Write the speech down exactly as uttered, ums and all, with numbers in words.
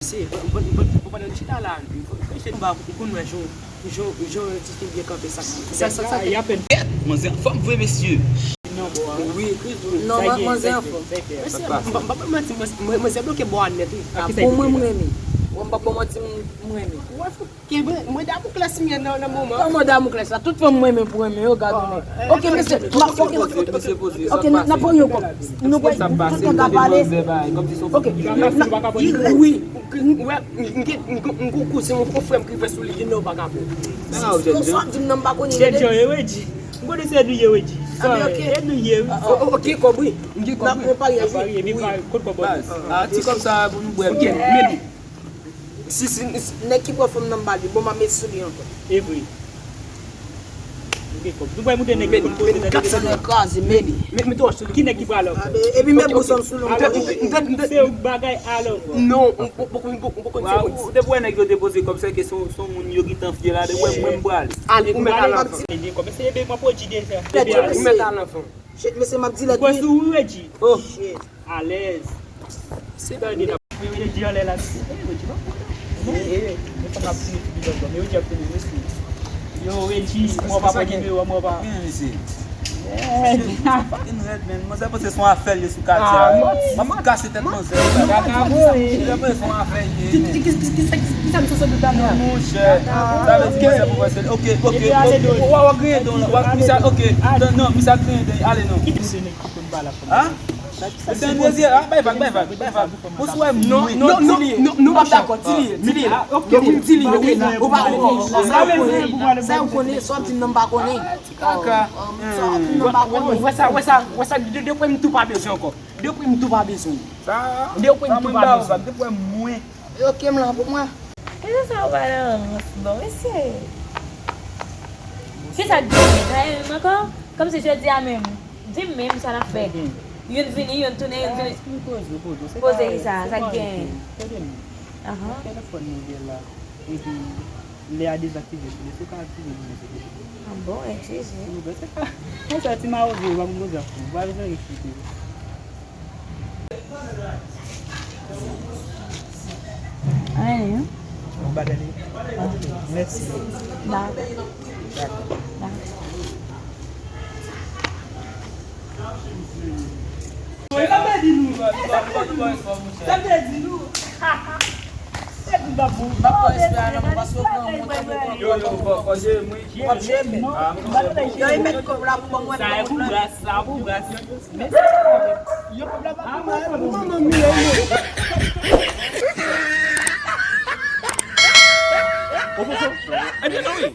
Mesye, bon, bon, bon, bon, pandan n chita la, mesye, nou pa konn wè jan, jan, jan yon ti fi byen kanpe sa. Sa, sa, sa, y apèn. Manzè anfòm vre, mesye. Non, bon, wi, non, manzè anfòm. Mesye, m pa, m pa, m pa manti, manzè, manzè bloke bò a nèt, wi. A, pou mwen, m renmen. Mwen, m pa, m pa manti, m, m renmen. Ke mwen, mwen Damokles m ye nan, nan moman. Kòman Damokles la? Tout fanm mwen renmen pou renmen yo, gade nèg. Ok, mesye, ok, ok, ok, n ap pran yon kòb. Nou pral tout tan ka pale. Ok, wi. M gen yon kouzen, yon frè m ki fè sou li, di non, pa ka bon. Sa w di m nan m pa konnen. Jèn jan yo, Reggie. M konnen se nou ye, Reggie. Sa, e nou ye, wi. Ok, kòb, wi. M gen kòb, wi. N ap pran parye, wi. Kot kòb, wi. A, ti kòb sa pou nou bwè. Ok, men. Si, si, si nèg ki pran fanm nan m ba li, bon, m a met sou li ankò. E vre. Nou gen kòb. Nou pral montre nèg ki pran fanm nan. Kat san kraze, men. Met, met wòch sou li. Ki nèg ki pral ankò? Epi met bouson sou li ankò. Se yon bagay alò. Non, m poko, m poko, m poko. Ou te wè nèg yo te poze kòb sa, ke se yon, se yon moun yo gentan fye la, de wè mwen m prale. Ale, ou mèt al anvan. Li gen kòb. Se ebe m ap pwodui deja. Ou mèt al anvan. Shit, mesye, m ap di lè. Ou kwè sou ou, Reggie? Oh. Shit. Alèz. Se tande nan. Men Reggie anlè la, mesye. Eh, Reggie, pa konnen. Non, eh, men fòk ap tire figi lòt bò. Men Reggie ap tire, mesye. Yo, Reggie, mwen pa pran nimewo, mwen pa. Gen, mesye. Fucking red, man. Manzè panse se yon afè l ye sou katye a. M ap fout kase tèt manzè. Kaka boy. Manzè panse se yon afè l ye, man. Ki, ki, ki, ki, ki, ki, ki sa m sou sot talè a? Monchè. Sa vle di manzè pou pase. Ok, ok. Epi ale do. W a, w a griyen don la. W a, misye, ok. Non, non, misye ap griyen don. Ale non. Ki se nèg ki konn pale ak fanm? Hein? Se yon dezye, ah, bay vag, bay vag, bay vag. Ou sou mwen, non, non, non, non, non, pa dakò, di li ye, di li ye. Yo, di li ye, wi. Ou pa konn, sa yo konnen, sa w ap di m nan m pa konnen. Kaka. Sa w ap di m nan m pa konnen. Wè sa, wè sa, wè sa, de, de pwen m tou pa bezwen ankò. De pwen m tou pa bezwen. Sa, de pwen m tou pa bezwen. De pwen mwen. Ok, m la pou mwen. Kisa sa w pale nan rans non, mesye? Kisa k gen? Sa e menm ankò? Kòmsi jodi a menm. Di m menm sa n ap fè. Youn vini, youn tounen, youn vini. Poze kisa? Sa k gen? Ahan. Telefòn nou gen la. Epi lè a dezaktive sou li, si w ka aktive pou mwen, silvouplè. Ah bon, eskize. Silvouplè, se pa. Konsa, ti mawozo, yo pa konn koze ak ou. Ou pa bezwen eksplike. Anyen. Yon bagay li. Mèsi. Dakò. Dakò. Sa m te di nou. Sa m te di nou. Yo, yo, fò, fò, mwen. Yo, e met kòb la pou mwen. Sa e pou gras, sa pou gras. Yo, kòb la pa pou mwen, pou manman m li ye. Ebyen, non, wi.